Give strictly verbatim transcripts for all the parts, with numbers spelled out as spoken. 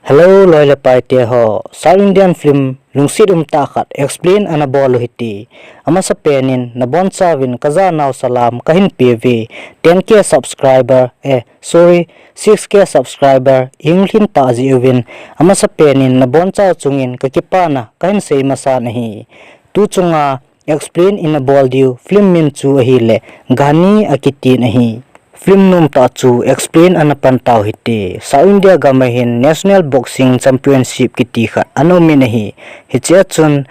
Hello, loi le pai te ho. South Indian film lungset umtah khat explain ana bol u hite. Amasapen in nabonchauvin kajanau salam kahin peuve. Ten K subscriber, eh, sorry, six K subscriber ihung lhintah jeh uvin, amasapen in nabonchau chungin kakipana kahin sei masan ahi. Tuchunga explain ina bol diu film min chu ahile Ghani akitin ahi. Film nomtah chu explain ana pan tau hite. South India gam a hin National Boxing Championship kiti khat ana umin ahi. Hichea chun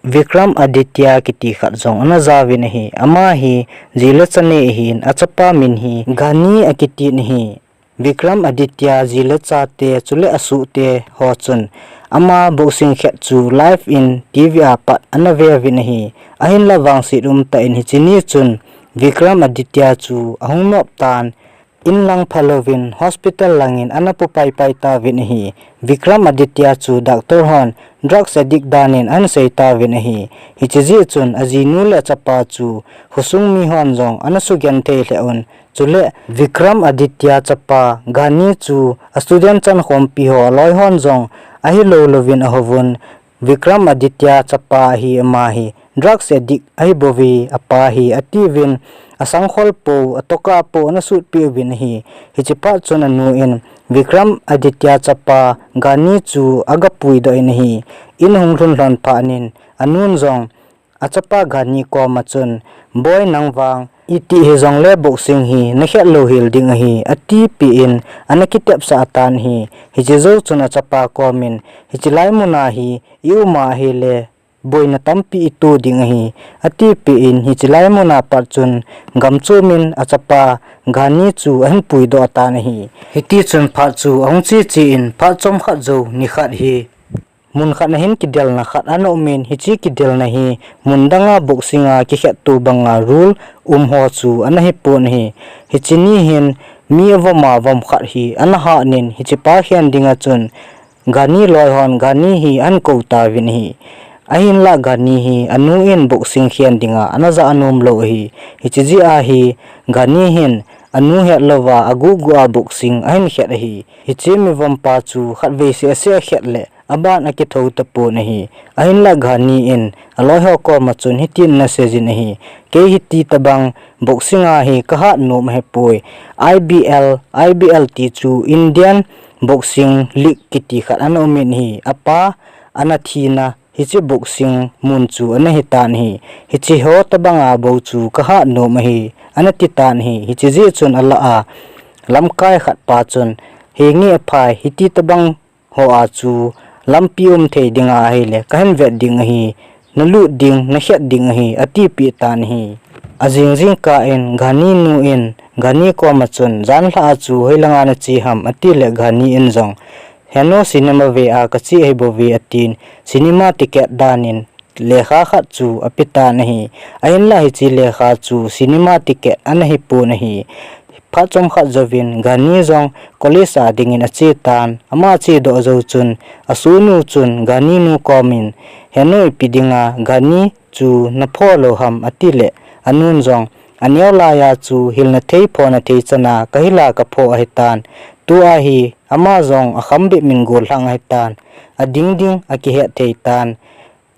Vikram Aditya kiti khat jong ana jaovin ahi. Ama hi ji le cha nei ahin, achapa min hi Ghani akitin ahi. Vikram Aditya ji le chate chule asohte ho chun ama boxing khet chu live in T V a pat ana veuvin ahi. Ahinla vangset umtah in hiche ni chun Vikram Aditya chu ahung nop tan, in lang phalouvin hospital langin ana pu paipai tauvin ahi. Vikram Aditya chu doctor hon drugs addict danin ana sei tauvin ahi. Hiche jeh chun ajinu le achapa chu khosung mihon jong ana sugenthei lheh un. Chule Vikram Aditya chapa Ghani chu a student chankhompi ho aloi hon jong ahilou louvin ahouvun, Vikram Aditya chapa ahi ama hi drugs addict ahibouve apa hi atiuvin, asangkhol pou, atoka pou ana sutpeh uvin ahi. Hiche phat chun anu in Vikram Aditya chapa Ghani chu aga puidoh in ahi. In ahung lhun lhon phat in anun jong achapa Ghani koma chun, Boi, nang vang itih hijongle boxing hi nakhet louhel ding ahi, atipeh in ana kitepsah tan ahi. Hiche jou chun achapa komin, Hiche lai muna hi i-um a ahile boina tampi ito ding ahi, atipeh in hiche lai muna pat chun gamchom in achapa Ghani chu ahin puidoh tan ahi. Hitichun phat chu ahung che che in phat chomkhat jou nikhat hi mun khat a hin kidelna khat ana umin, hiche kidelna hi mun danga boxing a kikhetto banga rule um ho chu ana hipon ahi. Hiche ni hin mi avom avom khat hi ana hatnin, hichepa khen dinga chun Ghani loi hon Ghani hi ahin kou tauvin ahi. Ahinlah Ghani hi anu in boxing khen dinga ana jah nom lou ahi. Hiche jeh a hi Ghani hin anu hetlouva aguh guh a boxing ahin khet ahi. Hiche mivompa chu khatvei seh seh akhet le aban akithou tapon ahi. Ahinlah Ghani in aloi ho koma chun hitin ana seijin ahi, Kei hiti tobang boxing a hi kahat nom ahipoi. I B L, I B L ti chu Indian Boxing League kiti khat ana umin ahi. Apa ana thina hiche boxing mun chu ana hitan ahi. Hiche ho tobanga bou chu kahat nom ahi, ana titan ahi. Hiche jeh chun alah a lamkai khat pa chun, Henge aphai, hiti tobang ho a chu lampi um thei dinga ahile kahin vet ding ahi, nalut ding, nakhet ding ahi, atipeh tan ahi. Ajing jingkah in Ghani nu in Ghani koma chun, Janlhah a chu hoilanga nache ham? atile Ghani in jong, Henu cinema ve a kache ahibouve, atin, cinema ticket danin lekha khat chu apetan ahi. Ahinlah hiche lekha chu cinema ticket ana hipon ahi. Phat chomkhat jouvin Ghani jong college a dingin achetan. Ama chedoh jou chun asohnu chun Ghani nu komin, Henu, ipi dinga Ghani chu napho lou ham? atile anun jong, Aneo laiya chu hilna thei phona thei chana kahila kapho ahitan. Tua hi ama jong akham bep in gollhang ahitan. Ading ding akihet theitan.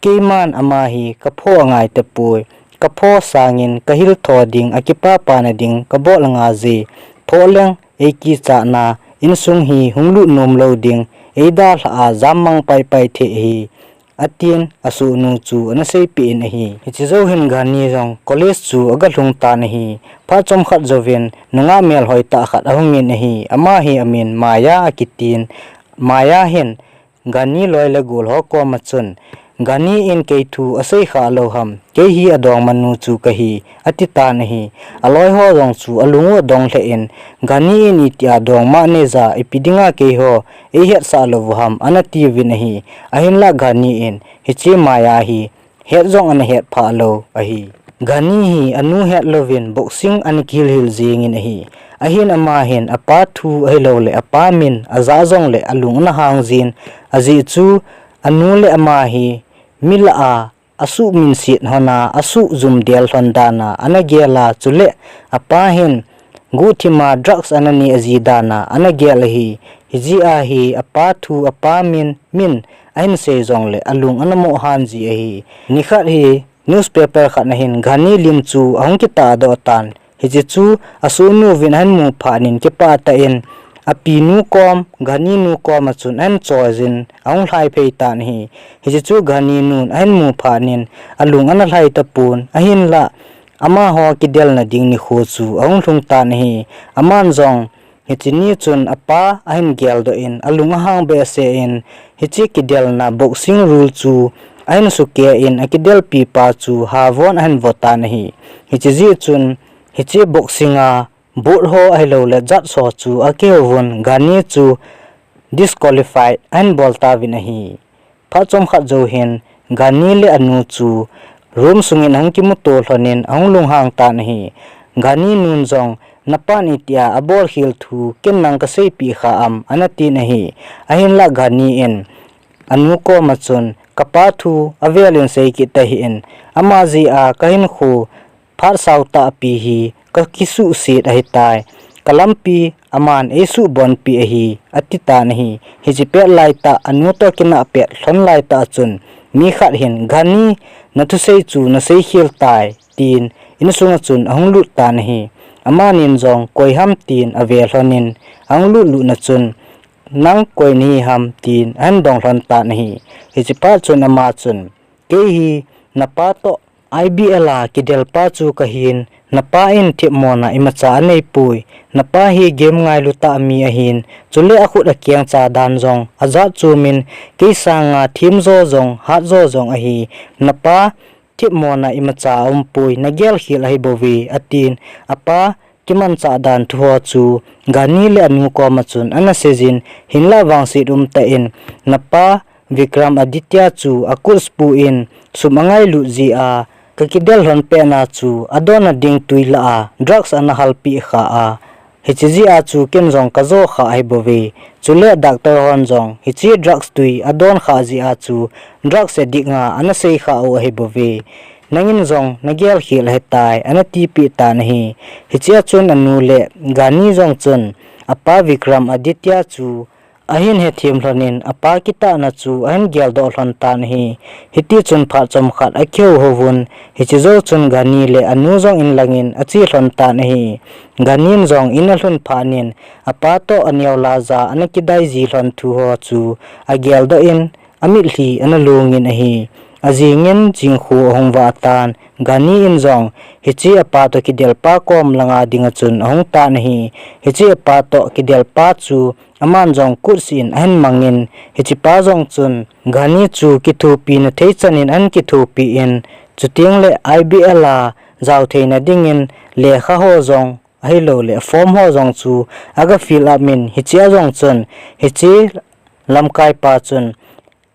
Keiman ama hi kapho angai tapoi. Kapho sangin kahil tho ding, akipapana ding kabol angaije. Phoh leng eikichatna insung hi hunglut nom lou ding, eidalhah a jammang paipai thei ahi, atin asohnu chu ana seipeh in ahi. Hiche jou hin Ghani jong college chu aga lhung tan ahi. Phat chomkhat jouvin nungah melhoitah khat ahungin ahi. Ama hi amin Maya akitin. Maya hin Ghani loi le gol ho koma chun, Ghani in kei thu aseikhah lou ham? Kei hi adongmanu chu kahi, atitan ahi. Aloi ho jong chu alung u adong lheh in, Ghani in itia dongma neija, ipi dinga keiho eihetsah lou u ham? ana tiuvin ahi. Ahinlah Ghani in hiche Maya hi het jong ana hetphah lou ahi. Ghani hi anu hetlouvin boxing ana kihil hil jengin ahi. Ahin ama hin apa thu ahilouleh apa min ajah jongle alung ana hang jin, ajeh chu anu le ama hi mi lah a asuhminset lhona, asuhjumdel lhon dana ana gel a, chule apa hin guhthima drugs ana neh aji dana ana gel ahi. Hijeh a hi apa thu, apa min, min ahin sei jongle alung ana moh han ji ahi. Nikhat hi newspaper khat na hin Ghani lim chu ahung kitahdoh tan. Hiche chu asohnu vin ahin mu phat in kipah tah in apinu kom, Ghani nu kom a chun ahin choijin ahung lhai phei tan ahi. Hiche chu Ghani nun ahin mu phat in alung ana lhai tapon, ahinlah amaho kidelna ding nikho chu ahung lhung tan ahi. Aman jong hiche ni chun apa ahin geldoh in, alung ahang behseh in, hiche kidelna boxing rule chu ahin sukeh in, akidelpi pa chu havon ahin vo tan ahi. Hiche jeh chun hiche boxing a board ho ahilouleh judge ho chu akihouvun, Ghani chu disqualified ahin bol tauvin ahi. Phat chomkhat jou hin Ghani le anu chu room sungin ahung kimuto lhonin ahung lunghang tan ahi. Ghani nun jong, napan itia abol khel thu ken nang kaseipeh kha am, ana tin ahi. Ahinlah Ghani in anu kom a chun, kapa thu avel in sei kit tahih in, ama jeh a kahinkho phat sao tahpi hi kakisuhset ahitai. Kalampi aman eisuhbonpi ahi, ati tan ahi. Hiche pet laitah, anu toh kinah pet lhon laitah chun, mi khat hin, Ghani, nathusei chu nasei khel tai, tin insunga chun ahung lut tan ahi. Amanin jong, koi ham tin ave lhonin ahung lut lut na chun, nang koi nahi ham, tin ahin dong lhon tan ahi. Hiche phat chun ama chun, kei hi napa toh I B L a kidelpa chu kahin, napa in themmona imacha aneipoi. Napa hi game ngailu tah mi ahin, chule akhut akeng cha dan jong ajat chomin, kei sanga themjo jong, hatjo jong ahi. Napa themmona imacha aumpoi, nagel khel ahibouve, atin. Apa kimanchah dan thu ho chu Ghani le anu kom a chun ana seijin, hinlah vangset umtah in, napa Vikram Aditya chu acoach pu in sum angailut jeh a, kakidel lhon petna chu adonna ding twi lah a drugs ana halpeh kha a, hiche jeh a chu ken jong kajo kha ahibouve. Chule doctor hon jong hiche drugs twi adon kha jeh a chu drugs addict nga ana sei kha u ahibouve. Nangin jong nagel khel ahitai, ana tipeh tan ahi. Hichea chun anu le Ghani jong chun apa Vikram Aditya chu ahin hethem lhonin, apa kitahna chu ahin geldoh lhon tan ahi. Hitichun phat chomkhat akihouhouvun, hiche jou chun Ghani le anu jong inlangin ache lhon tan ahi. Ghani in jong in alhun phatnin, apa toh aneo laja ana kidai ji lhon thu ho chu ageldoh in, amitlhi ana longin ahi. Ajingin jingkhu ahung vah tan, Ghani in jong hiche apa toh kidelpa kom langa dinga chun ahung tan ahi. Hiche apa toh kidelpa chu aman jong coach in ahin mangin, hichepa jong chun Ghani chu kithopina thei chanin ahin kithopin, chutengle I B L a jao theina dingin lekha ho jong ahilouleh form ho jong chu aga fill up in, hichea jong chun hiche lamkaipa chun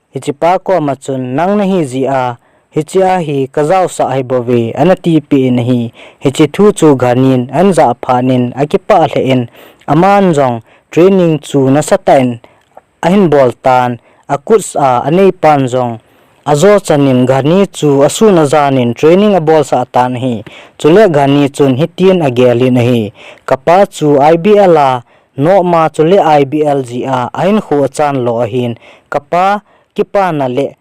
hichepa koma chun, nang nahi jeh a hichea hi kajaosah ahibouve, ana tipeh in ahi. Hiche thu chu Ghani in ahin jah phatnin akipah lheh in, aman jong training chu nasatah in ahin bol tan, acoach a aneipan jong ajo chanin Ghani chu asun ajanin training abolsah tan ahi. Chule Ghani chun hitin agelin ahi, kapa chu I B L a nohma chule I B L jeh a ahinkho achan lo ahin, kapa kipana le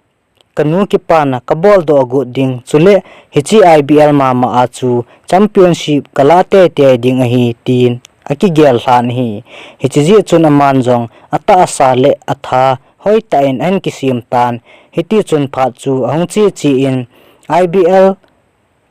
kanu kipana kaboldoh agot ding, chule hiche I B L mama a chu championship kalah teitei ding ahi, tin akigel lhan ahi. Hiche jeh chun aman jong atahsa le atha hoitah in ahin kisem tan, hitichun phat chu ahung che che in, I B L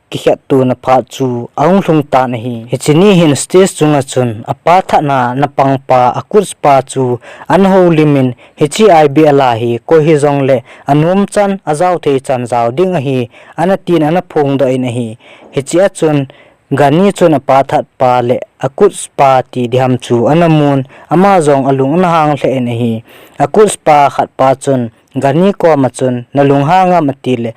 kikhettona phat chu ahung lhung tan ahi. Hiche ni hin stage chunga chun apa thatna napangpa acoach pa chu ana houlimin, hiche I B L a hi koi hijongle anomchan ajao thei chan jao ding ahi, ana tin ana phongdoh in ahi. Hichea chun Ghani chun apa thatpa le acoach pa ti diham chu ana mun, ama jong alung ana hang lheh in ahi. Acoach pa khatpa chun Ghani koma chun, nalunghang am, atile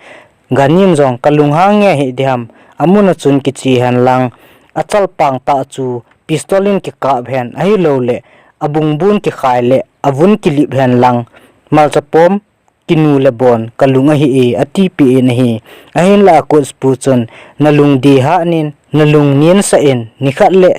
Ghani in jong, kalunghang nge hidiham, amuna chun kiche henlang, achalpang tah chu pistol in kikap hen, ahilouleh abungbun kikhai le avun kilip henlang, malchapom kinu le bon kalung ahi e, atipeh in ahi. Ahinla acoach pu chun, nalung dihanin, nalung nensah in, nikhat le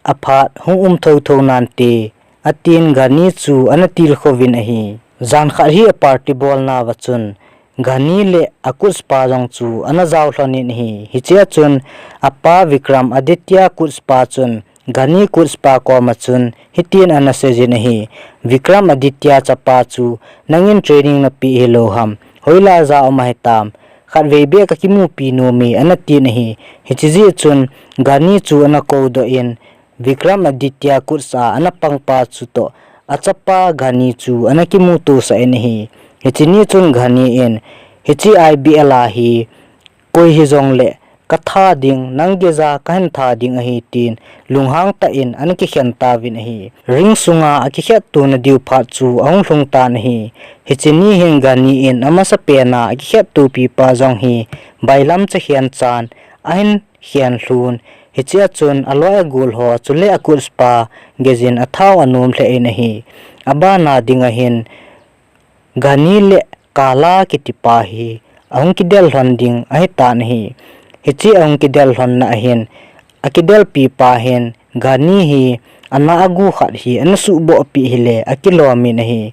aphat hung um thotho nante, atin Gani chu ana tilkhouvin ahi. Jan khat hi a party bolna uva chun Gani le a coach pa jong chu ana jao lhonin ahi. Hichea chun apa Vikram Aditya coach pa chun Gani coach pa koma chun hitin ana seijin ahi. Vikram Aditya chapa chu nangin training napeh hilou ham? Hoilai a ja um ahitam? Khatvei beh kakimupi nom e ana tin ahi. Hiche jeh chun Gani chu ana koudoh in Vikram Aditya coach a ana pangpa chu toh achapa Gani chu ana kimutosah in ahi. Hiche ni chun Gani in hiche I B L a hi koi hijongle katha ding, nang geija kahin tha ding ahi tin lunghang tah in ana kikhen tauvin ahi. Ring sunga akikhetto nadiu phat chu ahung lhung tan ahi. Hiche ni hin Gani in amasapen a akikhettopi pa jong hi bailam chakhen chan ahin khen lhun. Hichea chun aloi agol ho chule a coach pa geiyin athao anom lheh in ahi. Abana dinga hin Gani le Kala kitipa hi ahung kidel lhon ding ahitan ahi. Hiche ahung kidel lhonna ahin akidelpi pa hin Gani hi ana agu khat hi ana suhbohpeh hile akilomin ahi.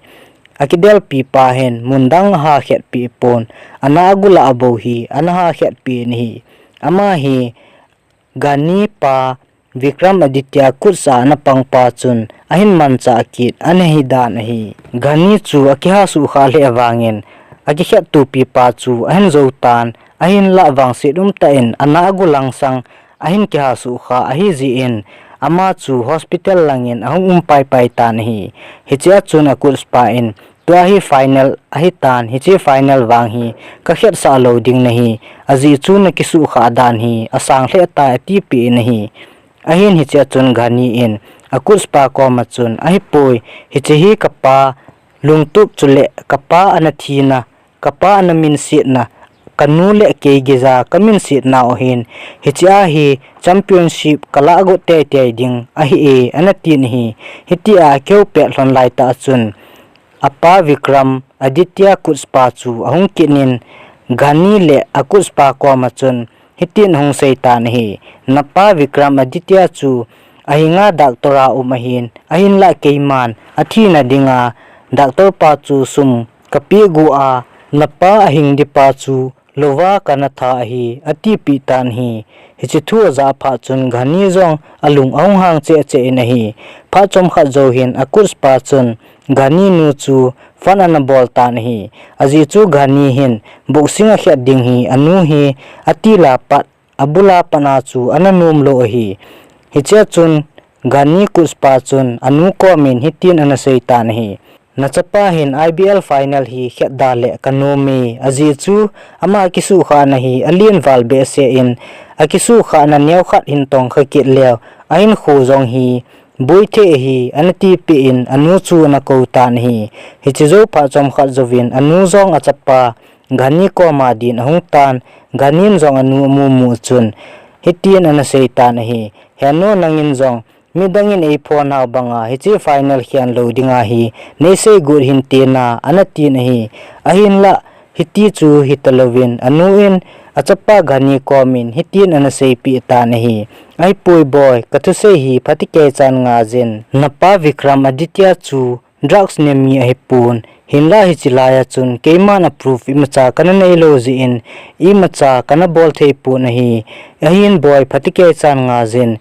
Akidelpi pa hin mundang ahakhetpeh pon, ana agu lah a bou hi ana hakhetpeh in ahi. Ama hi Gani pa Vikram Aditya coach a ana pangpa chun ahin manchah kit ana hidan ahi. Gani chu akiha suhkhah lheh vangin akikhettopi pa chu ahin jou tan, ahinlah vangset umtah in ana agu langsang ahin kiha suhkhah ahijeh in ama chu hospital langin ahung um paipai tan ahi. Hichea chun a coach pa in tua hi final ahitan, hiche final vang hi kakhetsah lou ding nahi, ajeh chu nakisuhkhah dan hi asang lheh tai atipeh in ahi. Ahin hichea chun Gani in a coach pa koma chun ahipoi, hiche hi kapa lungtup chule kapa ana thina, kapa ana minsetna, kanu le kei geija kaminsetnau ahin, hichea hi championship kalahgot teitei ding ahi e ana tin ahi. Hitia akihou pet lhon laitah chun apa Vikram Aditya coach pa chu ahung kit in Gani le a coach pa koma chun hitin ahung seitan ahi. Napa Vikram Aditya chu ahinga doctor a um ahin, ahinlah keiman athina dinga doctor pa chu sum kapeh gu a, napa ahing dipa chu louva kana tha ahi atipeh tan ahi. Hiche thu ajah phat chun Gani jong alung ahung hang cheh cheh in ahi. Phat chomkhat jou hin a coach pa chun Gani nu chu phone ana bol tan ahi. Ajeh chu Gani hin boxing akhet ding hi anu hi atil a pat, abul a pat a chu ana nomlou ahi. Hichea chun Gani coach pa chun anu komin hitin ana seitan ahi. Nachapa hin I B L final hi khetda le kanom e, ajeh chu ama kisuhkhahna hi alen val behseh in, akisuhkhahna neokhat hin tongkha kit leu ahinkho jong hi boithei ahi ana tipeh in anu chu ana kou tan ahi. Hiche jou phat chomkhat jouvin anu jong achapa Gani koma din ahung tan, Gani in jong anu amumu chun hitin ana seitan ahi. Henu, nangin jong midangin eiphonnau banga hiche final khen lou dinga hi neisei got hinte na ana tin ahi. Ahinlah hiti chu hitalouvin anu in achapa Gani komin hitin ana seipeh tan ahi. Ahipoi boi, kathusei hi phatecha chan ngaijin. Napa Vikram Aditya chu drugs ne mi ahipon, hinlah hiche laiya chun keiman a proof imacha kana neilou jeh in imacha kana bol theipon ahi. Ahin boi, phatecha chan ngaijin.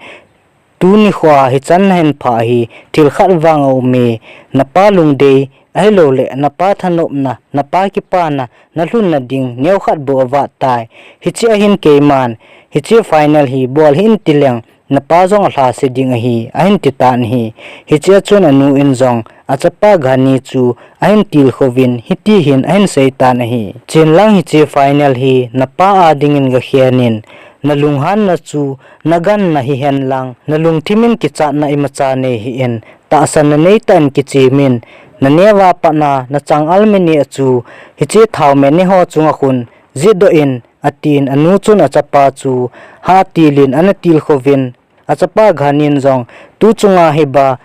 Tuni khoa hichan nahin phah hi thilkhat vang aume, napa lungdei ahilouleh napa thanopna, napa kipana nalhunna ding neokhat bou avat tai. Hichea hin keiman hiche final hi bol hih in tileng napa jong alhase ding ahi ahin titan ahi. Hichea chun anu in jong achapa Gani chu ahin tilkhouvin hiti hin ahin seitan ahi. Chenlang hiche final hi napa a dingin gakhen in, nalunghanna chu naganna hihen lang, nalungthim in kichatna imacha nei hih in, tahsanna neitah in kichemin, naneo a pat a nachangal me neh chu hiche thaome neho chunga khun jetdoh in, atin anu chun achapa chu hatil in ana tilkhouvin, achapa Gani in jong tu chunga hiba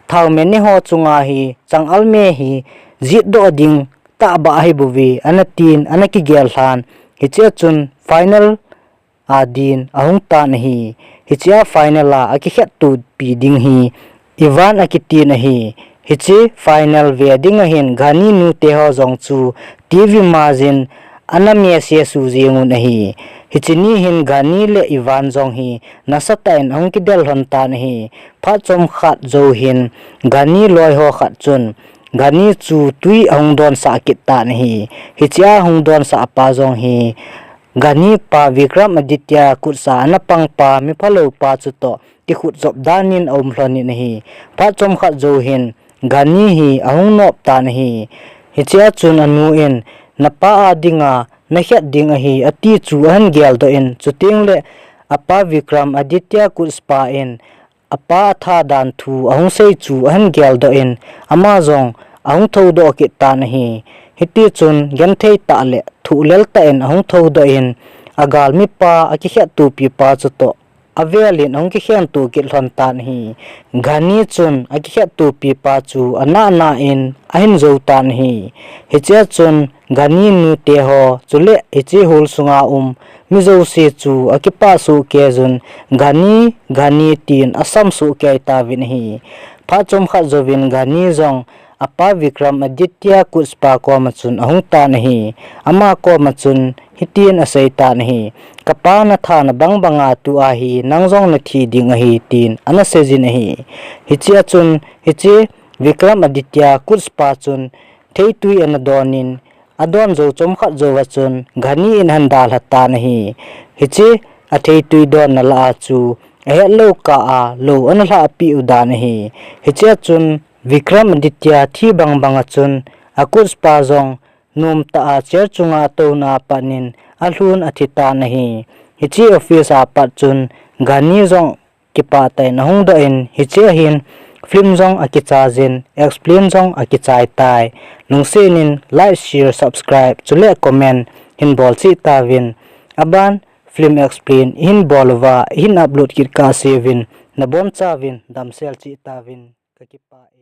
thaome neho chunga hi changal me hi jetdoh ding tahbeh ahibouve ana tin ana kigel lhan. Hichea chun final a din ahung tan ahi. Hichea final a akikhettopi ding hi Ivan akitin ahi. Hiche final ve ding ahin Ghani nute ho jong chu T V majin ana mese su jeng un ahi. Hiche ni hin Ghani le Ivan jong hi nasatah in ahung kidel lhon tan ahi. Phat chomkhat jou hin Ghani loi ho khat chun Ghani chu tui ahung donsah kit tan ahi. Hichea ahung donsah pa jong hi Ghani pa Vikram Aditya kutsa ana pang pa miphalou pa chutoh kikhut jop dan in aum lhon in ahi. Phat chomkhat jou hin Ghani hi ahung nop tan ahi. Hichea chun anu in, "Napa a dinga nakhet ding ahi," ati chu ahin geldoh in, chuteng le apa Vikram Aditya kutsa pa in apa atha dan thu ahung sei chu ahin geldoh in, ama jong ahung thoudoh kit tan ahi. Hiti chun genthei tah le thuhlel tah in ahung thoudoh in, agalmi pa akikhettopi pa chutoh avel in ahung kikhentou kit lhon tan ahi. Ghani chun akikhettopi pa chu anahna in ahin jou tan ahi. Hichea chun Ghani nute ho chule hiche hall sunga um mi jouse chu akipah soh kei jun, "Ghani, Ghani," tin asam soh kei tauvin ahi. Phat chomkhat jouvin Ghani jong apa Vikram Aditya kutsa pa koma chun ahung tan ahi. Ama koma chun hitin asei tan ahi, "Kapa natha na bang banga tua hi nang jong nathi ding ahi," tin ana seijin ahi. Hichea chun hiche Vikram Aditya kutsa pa chun theitui ana don in, adon jou chomkhat jouva chun Ghani in ahin dalha tan ahi. Hiche atheitui donna lah a chu ahetlou kah a lou ana lhahpeh u dan ahi. Hichea chun Vikram Aditya thi bang banga chun akutsa pa jong nomtah a chair chunga atouna a pat in alhun athi tan ahi. Hiche office a pat chun Ghani jong kipah tah in ahung doh in, hichea hin film jong akichai jin, explain jong akichai tai. Lungset in like, share, subscribe chule comment hin bol cheh tauvin. Aban film explain ihin bol uva ihin upload kit kahseuvin, nabonchauvin damsel cheh tauvin, kakipah e.